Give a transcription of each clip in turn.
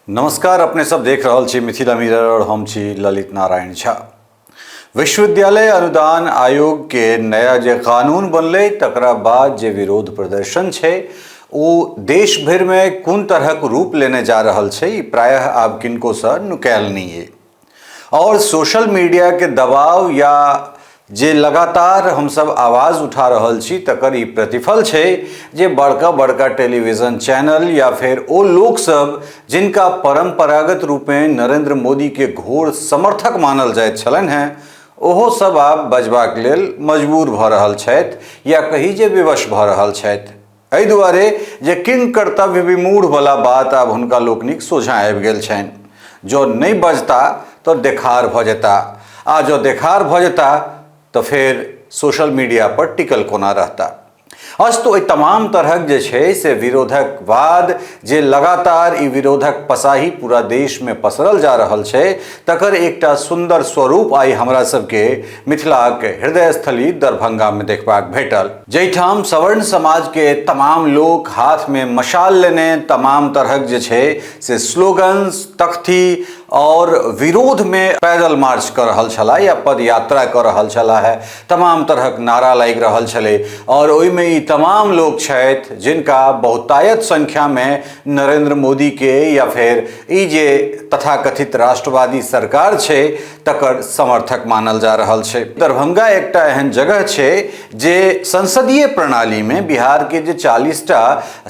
नमस्कार, अपने सब देख रहल छी मिथिला मिरर और हम छी ललित नारायण झा। विश्वविद्यालय अनुदान आयोग के नया जे कानून बनलै तकरा बाद जे विरोध प्रदर्शन छै ओ देश भरिमे कोन तरहक रूप लेने जा रहल छै ई प्रायः आब किनकोसँ नुकायल नहि अइ। और सोशल मीडिया के दबाव या जे लगातार हमसब आवाज उठा रहल छी तकर ई प्रतिफल छै जे बड़का बड़का टेलीविजन चैनल या फेर ओ लोकसब जिनका परम्परागत रूपेँ नरेंद्र मोदी के घोर समर्थक मानल जाइत छलनि हेँ ओहो सब आब बजबाक लेल मजबूर भऽ रहल छथि या कही जे विवश भऽ रहल छथि। एहि दुआरे जे किंग कर्तव्य विमूढ़ वला बात आब हुनका लोकनिक सोझाँ आबि गेल छनि। जँ नहि बजता तँ देखार भऽ जेता आ जँ देखार भऽ जेता तँ फेर सोशल मीडिया पर टिकल कोना रहता। अस्तु, एहि तमाम तरहक जे छै से विरोधक बाद जे लगातार ई विरोधक पसाही पूरा देशमे पसरल जा रहल छै तकर एकटा सुन्दर स्वरूप आइ हमरा सबके मिथिलाक हृदयस्थली दरभंगामे देखबाक भेटल, जाहिठाम सवर्ण समाजके तमाम लोक हाथमे मशाल लेने तमाम तरहक जे छै से स्लोगन्स, तख्ती और विरोधमे पैदल मार्च कऽ रहल छलाह या पदयात्रा कऽ रहल छलाह है। तमाम तरहक नारा लागि रहल छलै और ओहिमे ई तमाम लोक छथि जिनका बहुतायत संख्यामे नरेंद्र मोदी के या फेर ई जे तथाकथित राष्ट्रवादी सरकार छै तकर समर्थक मानल जा रहल छै। दरभंगा एकटा एहन जगह छै जे संसदीय प्रणालीमे बिहार के जे 40टा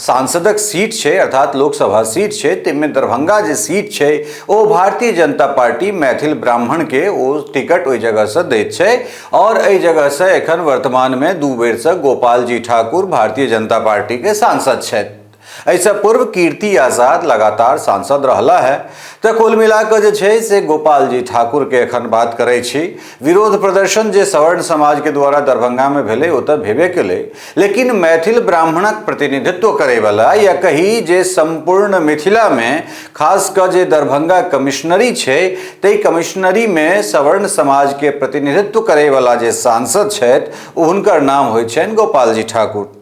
सांसदक सीट छै अर्थात लोकसभा सीट छै ताहिमे दरभंगा जे सीट छै ओ भारतीय जनता पार्टी मैथिल ब्राह्मण के ओ टिकट ओहि जगहसँ दैत छै और एहि जगहसँ एखन वर्तमानमे 2 बेरसँ गोपाल जी ठाकुर भारतीय जनता पार्टी के सांसद छथि। एहिसँ पूर्व कीर्ति आजाद लगातार सांसद रहला है। तऽ कुल मिला कऽ जे छै से गोपाल जी ठाकुर के एखन बात करै छी। विरोध प्रदर्शन जे सवर्ण समाज के द्वारा दरभंगा में भेलै ओ तऽ भेबे केलै, लेकिन मैथिल ब्राह्मणक प्रतिनिधित्व करैवला या कही जे सम्पूर्ण मिथिला में खास कऽ जे दरभंगा कमिश्नरी छै ताहि कमिश्नरी में सवर्ण समाज के प्रतिनिधित्व करैवला जे सांसद छथि ओ हुनकर नाम होइ छनि गोपाल जी ठाकुर।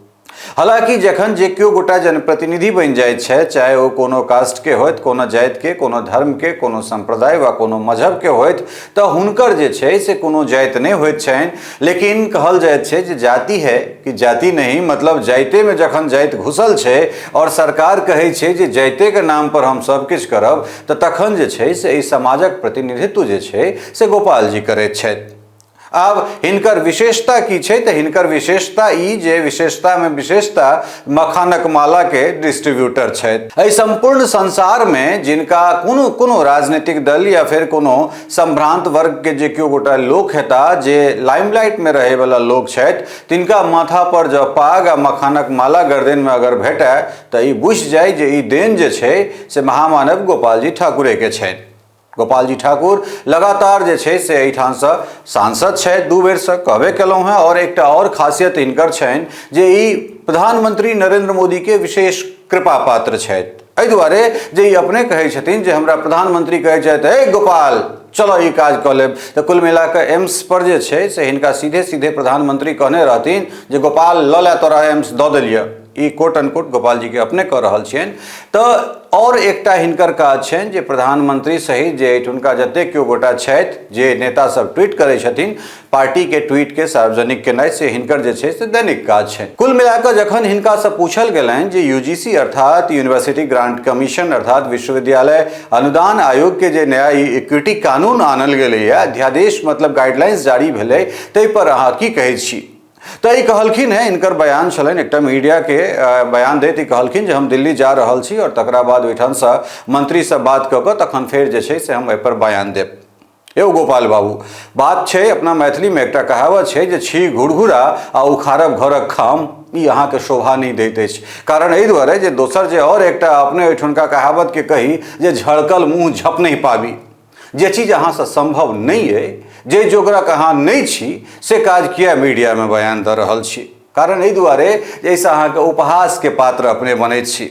हालांकि जखन जे केओ गोटा जनप्रतिनिधि बनि जाइत छथि, चाहे ओ कोनो कास्टके होथि, कोनो जातिके, कोनो धर्मके, कोनो सम्प्रदाय वा कोनो मजहबके होथि, तऽ हुनकर जे छै से कोनो जाति नहि होइत छनि। लेकिन कहल जाइत छै जे जाति है कि जाति नहीं, मतलब जातिमे जखन जाति घुसल छै आओर सरकार कहै छै जे जातिके नाम पर हम सब किछु करब, तऽ तखन जे छै से एहि समाजक प्रतिनिधित्व जे छै से गोपाल जी करैत छथि। आब हिनकर विशेषता की छै तऽ हिनकर विशेषता ई जे विशेषतामे विशेषता मखानक मालाके डिस्ट्रीब्यूटर छथि। एहि सम्पूर्ण संसारमे जिनका कोनो कोनो राजनीतिक दल या फेर कोनो संभ्रांत वर्गके जे केओ गोटा लोक हेता जे लाइमलाइटमे रहैवला लोक छथि तिनका माथा पर जँ पाग आ मखानक माला गर्दनमे अगर भेटय तऽ ई बुझि जाइ जे ई देन जे छै से महामानव गोपालजी ठाकुरेके छनि। गोपाल जी ठाकुर लगातार जे छै से एहिठामसँ सांसद छथि, 2 बेरसँ कहबे केलहुँ हेँ। और एकटा और खासियत हिनकर छनि जे ई प्रधानमंत्री नरेंद्र मोदी के विशेष कृपा पात्र छथि। एहि दुआरे जे ई अपने कहै छथिन जे हमरा प्रधानमंत्री कहै छथि हे गोपाल चलो ई काज कऽ लेब, तऽ कुल मिला कऽ एम्स पर जे छै से हिनका सीधे सीधे प्रधानमंत्री कहने रहथिन जे गोपाल लऽ ले तोरा एम्स दऽ देलियऽ। ई कोट अनकोट गोपाल जी के अपने कऽ रहल छियनि। तऽ और एकटा हिनकर काज छनि जे प्रधानमंत्री सहित जे एहिठुनका जतेक केओ गोटा छथि जे नेता सब ट्वीट करै छथिन पार्टी के ट्वीट के सार्वजनिक केनाइ से हिनकर जे छै से दैनिक काज छनि। कुल मिलाकऽ जखन हिनकासँ पूछल गेलनि जे यूजीसी अर्थात यूनिवर्सिटी ग्रांट कमीशन अर्थात विश्वविद्यालय अनुदान आयोग के जे नया ई इक्विटी कानून आनल गेलैए, अध्यादेश मतलब गाइडलाइंस जारी भेलै, ताहि पर अहाँ की कहै छी, तऽ ई कहलखिन हेँ, हिनकर बयान छलनि एकटा मीडियाके बयान दैत ई कहलखिन जे हम दिल्ली जा रहल छी आओर तकरा बाद ओहिठामसँ मंत्रीसँ बात कऽ कऽ तखन फेर जे छै से हम एहिपर बयान देब। यौ गोपाल बाबू, बात छै अपना मैथिलीमे एकटा कहावत छै जे छी घुरघुरा आ उखाड़ब घरक खाम, ई अहाँके शोभा नहि दैत अछि। कारण एहि दुआरे जे दोसर जे आओर एकटा अपने ओहिठुनका कहावतके कही जे झड़कल मुँह झप नहि पाबी। जे चीज अहाँसँ सम्भव नहि अइ, जे जोगरक अहाँ नहि छी, से काज किए मीडियामे बयान दऽ रहल छी? कारण एहि दुआरे जे एहिसँ अहाँके उपहासके पात्र अपने बनैत छी।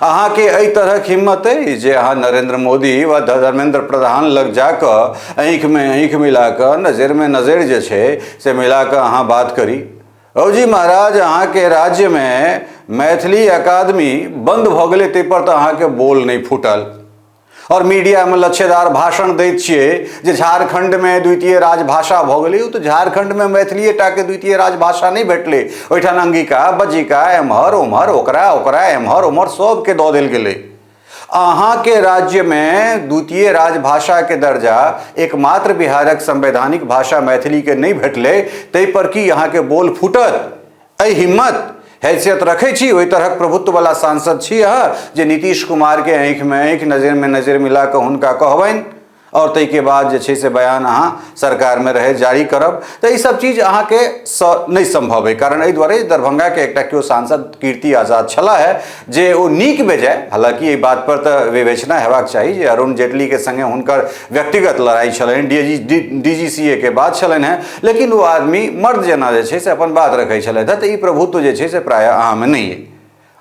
अहाँके एहि तरहक हिम्मत अइ जे अहाँ नरेंद्र मोदी वा धर्मेंद्र प्रधान लग जाकऽ आँखिमे आँखि मिलाकऽ नजरिमे नजरि जे छै से मिलाकऽ अहाँ बात करी? हौ जी महाराज, अहाँके राज्यमे मैथिली अकादमी बन्द भऽ गेलै ताहिपर तऽ अहाँके बोल नहि फूटल। आओर मीडियामे लच्छेदार भाषण दैत छियै जे झारखण्डमे द्वितीय राजभाषा भऽ गेलै। ओ तऽ झारखण्डमे मैथिलीए टाके द्वितीय राजभाषा नहि भेटलै, ओहिठाम अंगिका बज्जिका एम्हर ओम्हर ओकरा ओकरा एम्हर ओम्हर सबके दऽ देल गेलै। अहाँके राज्यमे द्वितीय राजभाषाके दर्जा एकमात्र बिहारक संवैधानिक भाषा मैथिलीके नहि भेटलै, ताहिपर की अहाँके बोल फूटत? एहि हिम्मत हैसियत रखै छी, ओहि तरहक प्रभुत्ववला सांसद छी अहाँ जे नीतीश कुमारके आँखिमे आँखि, नजरिमे नजरि मिला कऽ हुनका कहबनि आओर ताहिके बाद जे छै से बयान अहाँ सरकारमे रहै जारी करब? तऽ ईसब चीज अहाँके नहि सम्भव अइ। कारण एहि दुआरे दरभंगाके एकटा केओ सांसद कीर्ति आजाद छलाह है जे ओ नीक बेजाय, हालाँकि एहि बातपर तऽ विवेचना हेबाक चाही जे अरुण जेटलीके सङ्गे हुनकर व्यक्तिगत लड़ाइ छलनि, DGCA के बात छलनि हेँ, लेकिन ओ आदमी मर्द जेना जे छै से अपन बात रखै छलथि हेँ। तऽ ई प्रभुत्व जे छै से प्रायः अहाँमे नहि अइ।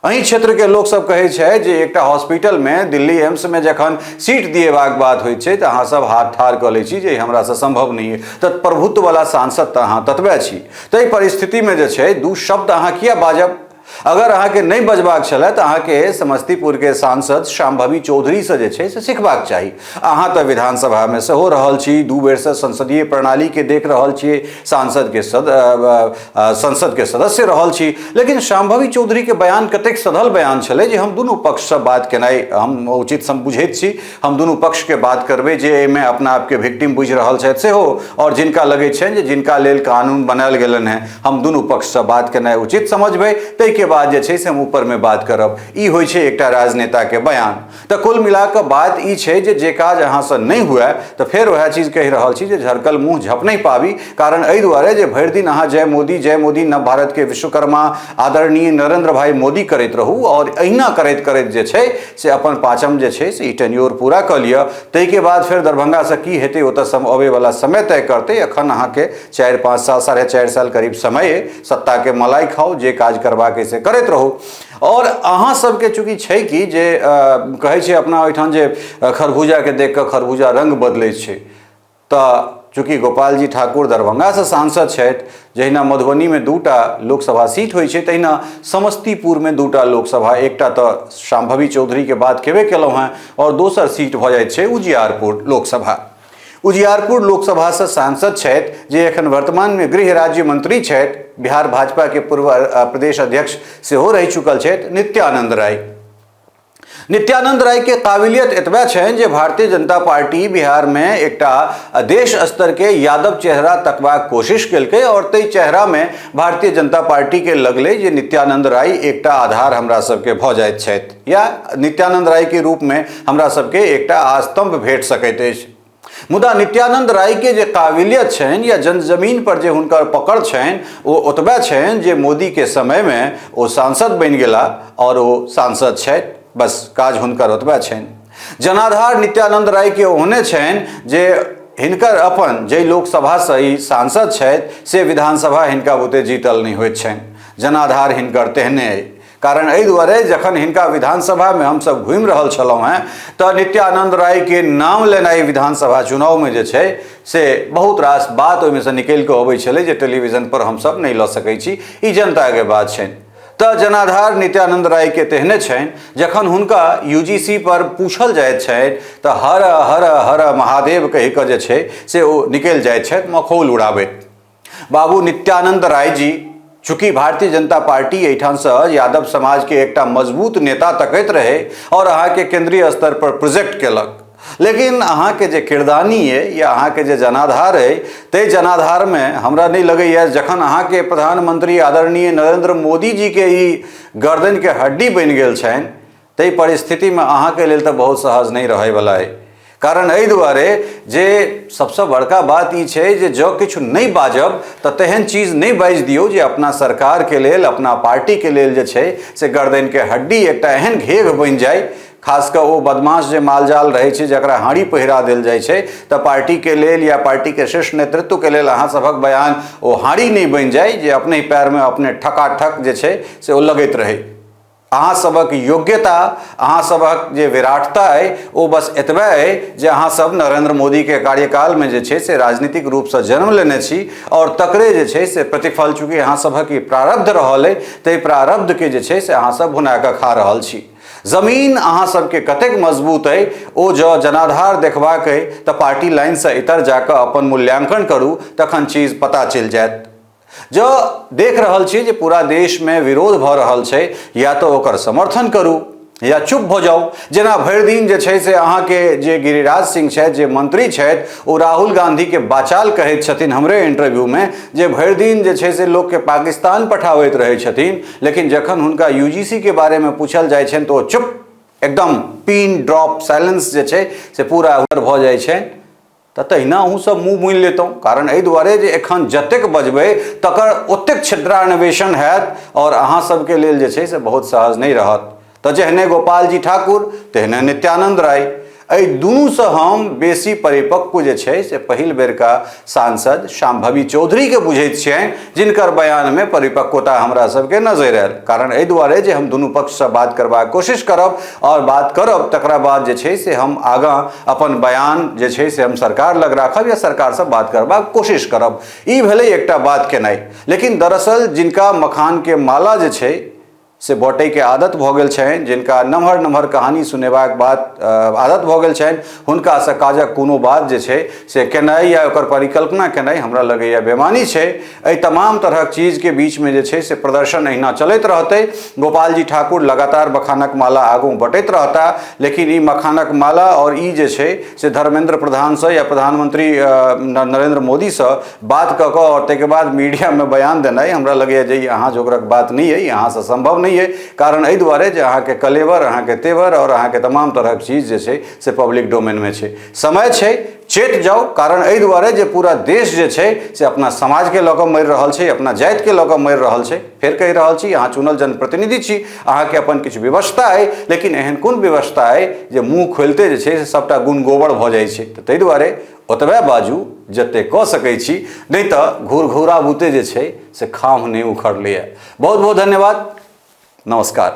एहि क्षेत्रके लोकसभ कहै छै जे एकटा हॉस्पिटलमे दिल्ली एम्समे जखन सीट दिएबाक बात होइ छै तऽ अहाँसभ हाथ ठाढ़ कऽ लै छी जे हमरासँ सम्भव नहि अइ। तऽ प्रभुत्ववला सांसद तऽ अहाँ ततबे छी, ताहि परिस्थितिमे जे छै दू शब्द अहाँ किया बाजब? अगर अहाँके नहि बजबाक छलै तऽ अहाँके समस्तीपुरके सांसद शाम्भवी चौधरीसँ जे छै से सिखबाक चाही। अहाँ तऽ विधानसभामे सेहो रहल छी, दू बेरसँ संसदीय प्रणालीके देख रहल छियै, सांसदके संसदके सदस्य रहल छी, लेकिन शाम्भवी चौधरीके बयान कतेक सधल बयान छलै जे हम दुनू पक्षसँ बात केनाइ हम उचित सम बुझैत छी, हम दुनू पक्षके बात करबै, जे एहिमे अपना आपके विक्टिम बुझि रहल छथि सेहो आओर जिनका लगै छनि जे जिनका लेल कानून बनायल गेलनि हेँ, हम दुनू पक्षसँ बात केनाइ उचित समझबै, ताहिके बाद जे छै से हम ऊपरमे बात करब। ई होइ छै एकटा राजनेताके बयान। तऽ कुल मिला कऽ बात ई छै जे जे काज अहाँसँ नहि हुए तऽ फेर वएह चीज कहि रहल छी जे झरकल मुँह झप नहि पाबी। कारण एहि दुआरे जे भरि दिन अहाँ जय मोदी जय मोदी नव भारतके विश्वकर्मा आदरणीय नरेंद्र भाई मोदी करैत रहू आओर अहिना करैत करैत जे छै से अपन पाँचम जे छै से ई टेन्योर पूरा कऽ लिअ। ताहिके बाद फेर दरभंगासँ की हेतै ओ तऽ अबैवला समय तय करतै। एखन अहाँके 4-5 साल, 4.5 साल करीब समय अइ, सत्ताके मलाई खाउ, जे काज करबाक अइ से करैत रहू। आओर अहाँ सबके चूँकि छै कि जे कहै छै अपना ओहिठाम जे खरबूजाके देख कऽ खरबूजा रङ्ग बदलै छै, तऽ चूँकि गोपालजी ठाकुर दरभंगासँ सांसद छथि, जहिना मधुबनीमे 2टा लोकसभा सीट होइ छै तहिना समस्तीपुरमे 2टा लोकसभा, एकटा तऽ शाम्भवी चौधरीके बात केबे केलहुँ हेँ आओर दोसर सीट भऽ जाइ छै उजियारपुर लोकसभा। उजियारपुर लोकसभासँ सांसद छथि जे एखन वर्तमानमे गृह राज्य मंत्री छथि, बिहार भाजपाके पूर्व प्रदेश अध्यक्ष सेहो रहि चुकल छथि, नित्यानंद राय। नित्यानंद राय के काबिलियत एतबे छनि जे भारतीय जनता पार्टी बिहारमे एकटा देश स्तरके यादव चेहरा तकबाक कोशिश केलकै आओर ताहि चेहरामे भारतीय जनता पार्टीके लगलै जे नित्यानंद राय एकटा आधार हमरा सबके भऽ जाइत छथि या नित्यानंद रायके रूपमे हमरा सबके एकटा आस्तम्भ भेट सकैत अछि। मुदा नित्यानंद राय के जे काबिलियत छनि या जन जमीन पर जे हुनकर पकड़ छनि ओ ओतबे छनि जे मोदी के समय में ओ सांसद बनि गेला और ओ सांसद छथि, बस काज हुनकर ओतबे छनि। जनाधार नित्यानंद राय के ओहने छनि जे हिनकर अपन जाहि लोकसभासँ ई सांसद छथि से विधानसभा हिनका बुते जीतल नहि होइत छनि। जनाधार हिनकर तेहने अइ। कारण एहि दुआरे जखन हिनका विधानसभामे हमसभ घुमि रहल छलहुँ हेँ तऽ नित्यानंद रायके नाम लेनाइ विधानसभा चुनावमे जे छै से बहुत रास बात ओहिमे सँ निकलि कऽ अबै छलै जे टेलीविजन पर हमसभ नहि लऽ सकै छी, ई जनताके बात छनि। तऽ जनाधार नित्यानंद रायके तेहने छनि, जखन हुनका UGC पर पूछल जाइत छनि तऽ हर हर हर महादेव कहि कऽ जे छै से ओ निकलि जाइत छथि मखौल उड़ाबैत। बाबू नित्यानंद राय जी चूँकि भारतीय जनता पार्टी एहिठामसँ यादव समाजके एकटा मजबूत नेता तकैत रहै और अहाँके केंद्रीय स्तर पर प्रोजेक्ट केलक, लेकिन अहाँके जे किरदानी अइ या अहाँके जे जनाधार अइ ताहि जनाधारमे हमरा नहि लगैए जखन अहाँके प्रधानमंत्री आदरणीय नरेंद्र मोदी जीके ई गर्दनिके हड्डी बनि गेल छनि ताहि परिस्थितिमे अहाँके लेल तऽ बहुत सहज नहि रहैवला अइ। कारण एहि दुआरे जे सबसँ बड़का बात ई छै जे जँ किछु नहि बाजब तऽ तेहन चीज नहि बाजि दियौ जे अपना सरकारके लेल अपना पार्टीके लेल जे छै से गर्दनिके हड्डी एकटा एहन घेघ बनि जाय, खास कऽ ओ बदमाश जे मालजाल रहै छै जकरा हाँड़ी पहिरा देल जाइ छै तऽ पार्टीके लेल या पार्टीके शीर्ष नेतृत्वके लेल अहाँ सभक बयान ओ हाँड़ी नहि बनि जाय जे अपने पैरमे अपने ठकाठक जे छै से ओ लगैत रहै। अहाँ सभक योग्यता, अहाँ सभक जे विराटता अइ ओ बस एतबे अइ जे अहाँ सब नरेंद्र मोदीके कार्यकालमे जे छै से राजनीतिक रूपसँ जन्म लेने छी आओर तकरे जे छै से प्रतिफल चूँकि अहाँ सभक ई प्रारब्ध रहल अइ ताहि प्रारब्धके जे छै से अहाँ सब भुना कऽ खा रहल छी। जमीन अहाँ सबके कतेक मजबूत अइ ओ जँ जनाधार देखबाक अइ तऽ पार्टी लाइनसँ इतर जाकऽ अपन मूल्यांकन करू, तखन चीज पता चलि जायत। जँ देख रहल छी जे पूरा देशमे विरोध भऽ रहल छै, या तऽ ओकर समर्थन करू या चुप भऽ जाउ। जेना भरि दिन जे छै से अहाँके जे गिरिराज सिंह छथि, जे मंत्री छथि, ओ राहुल गांधीके बाचाल कहैत छथिन हमरे इंटरव्यूमे, जे भरि दिन जे छै से लोकके पाकिस्तान पठाबैत रहै छथिन, लेकिन जखन हुनका यूजीसी के बारेमे पूछल जाइ छनि तऽ ओ चुप, एकदम पिन ड्रॉप साइलेंस जे छै से पूरा भऽ जाइ छनि। तऽ तहिना अहूँसभ मुँह मुनि लेतहुँ, कारण एहि दुआरे जे एखन जतेक बजबै तकर ओतेक छिद्रान्वेषण हैत आओर अहाँ सबके लेल जे छै से बहुत सहज नहि रहत। तऽ जेहने गोपालजी ठाकुर तेहने नित्यानंद राय, एहि दुनूसँ हम बेसी परिपक्व जे छै से पहिल बेरका सांसद शाम्भवी चौधरीके बुझैत छियनि, जिनकर बयानमे परिपक्वता हमरा सबके नजरि आयल। कारण एहि दुआरे जे हम दुनू पक्षसँ बात करबाक कोशिश करब आओर बात करब, तकरा बाद जे छै से हम आगाँ अपन बयान जे छै से हम सरकार लग राखब या सरकारसँ बात करबाक कोशिश करब। ई भेलै एकटा बात केनाइ। लेकिन दरअसल जिनका मखानके माला जे छै से बँटैके आदत भऽ गेल छनि, जिनका नमहर नमहर कहानी सुनेबाक बात आदत भऽ गेल छनि, हुनकासँ काजक कोनो बात जे छै से केनाइ या ओकर परिकल्पना केनाइ हमरा लगैए बेमानी छै। एहि तमाम तरहक चीजके बीचमे जे छै से प्रदर्शन एहिना चलैत रहतै। गोपालजी ठाकुर लगातार मखानक माला आगू बँटैत रहता, लेकिन ई मखानक माला आओर ई जे छै से धर्मेंद्र प्रधानसँ या प्रधानमंत्री नरेंद्र मोदीसँ बात कऽ कऽ आओर ताहिके बाद मीडियामे बयान देनाइ हमरा लगैए जे ई अहाँ जोगरक बात नहि अइ, अहाँसँ सम्भव नहि अइ। कारण एहि दुआरे जे अहाँके कलेवर, अहाँके तेवर आओर अहाँके तमाम तरहक चीज जे छै से पब्लिक डोमेनमे छै। समय छै, चेत जाउ। कारण एहि दुआरे जे पूरा देश जे छै से अपना समाजके लऽ कऽ मरि रहल छै, अपना जातिके लऽ कऽ मरि रहल छै। फेर कहि रहल छी, अहाँ चुनल जनप्रतिनिधि छी, अहाँके अपन किछु व्यवस्था अइ, लेकिन एहन कोन व्यवस्था अइ जे मुँह खोलिते जे छै से सभटा गुण गोबर भऽ जाइ छै। तऽ ताहि दुआरे ओतबे बाजू जते कऽ सकै छी, नहि तऽ घूर घूरा बूते जे छै से खाम्ह नहि उखड़लैए। बहुत बहुत धन्यवाद, नमस्कार।